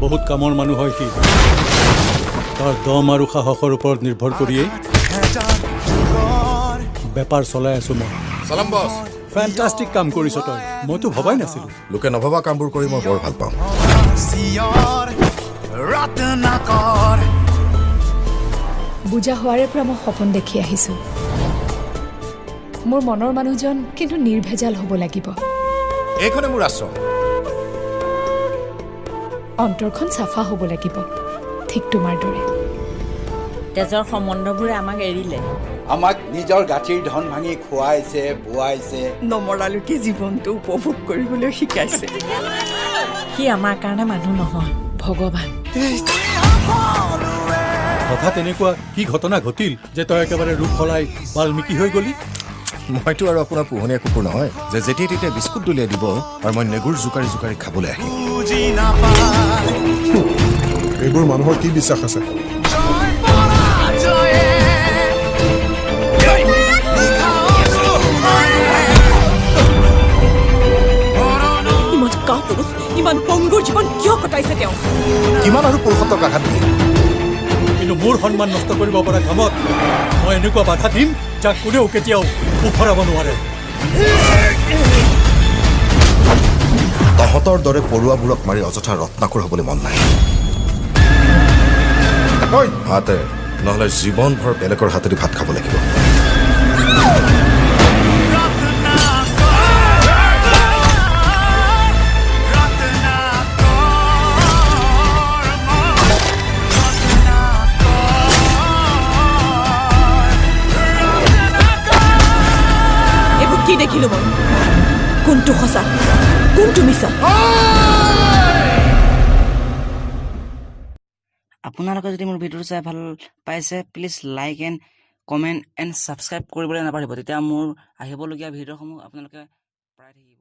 বহুত কামৰ মানুহ হয় সি। তাৰ দম আৰু সাহসৰ ওপৰত নিৰ্ভৰ কৰিয়েই বেপাৰ চলাই আছো মই। চালাম বছ। ফেণ্টাষ্টিক কাম কৰিছ তই। মইতো ভবাই নাছিলো। লোকে নভবা কামবোৰ কৰি মই বৰ ভাল পাওঁ। ৰত্নাকৰ। বুজা হোৱাৰে পৰা মই সপোন দেখি আহিছোঁ। মোৰ মনৰ মানুহজন কিন্তু নিৰ্ভেজাল হ'ব লাগিব। এইখনে মোৰ আশ্ৰম। অন্তৰখন চাফা হ'ব লাগিব, ঠিক তোমাৰ দৰে। তেজৰ সম্বন্ধবোৰে আমাক এৰিলে। আমাক নিজৰ গাঁঠিৰ ধন ভাঙি খুৱাইছে, বোৱাইছে। নমৰালৈকে জীৱনটো উপভোগ কৰিবলৈ শিকাইছে। সি আমাৰ কাৰণে মানুহ নহয়, ভগৱান। হঠাৎ এনেকুৱা কি ঘটনা ঘটিল যে তই একেবাৰে ৰূপ সলাই বাল্মীকি হৈ গলি? মইতো আৰু আপোনাৰ পোহনীয়া কুকুৰ নহয় যে যেতিয়াই তেতিয়া বিস্কুট দলিয়াই দিব আৰু মই নেগুৰ জোকাৰি জোকাৰি খাবলৈ আহিম। বুজি নাপায়। এইবোৰ মানুহৰ কি বিশ্বাস আছে? জয় পৰাজয়ে নিশা অৰুণয়ে। ইমান কাপুৰুষ, ইমান পংগুৰ জীৱন কিয় কটাইছে তেওঁ? কিমান আৰু পুৰুষত্বক আঘাত দিয়ে? কিন্তু মোৰ সন্মান নষ্ট কৰিব পৰা কামত মই এনেকুৱা বাধা দিম, যাক কোনেও কেতিয়াও উফৰাব নোৱাৰে। তহঁতৰ দৰে পৰুৱাবোৰক মাৰি অযথা ৰত্নাকৰ হ'বলৈ মন নাই। হাতে নহ'লে জীৱনভৰ বেলেগৰ হাতেদি ভাত খাব লাগিব। ৰত্নাকৰ, ৰত্নাকৰ, ৰত্নাকৰ। এইবোৰ কি দেখিলো মই? কোনটো সঁচা, কোনটো মিছা? আপোনালোকে যদি মোৰ ভিডিঅ'টো চাই ভাল পাইছে, please like and comment and subscribe কৰিবলৈ নাপাহৰিব। তেতিয়া মোৰ আহিবলগীয়া ভিডিঅ'সমূহ আপোনালোকে পাই থাকিব।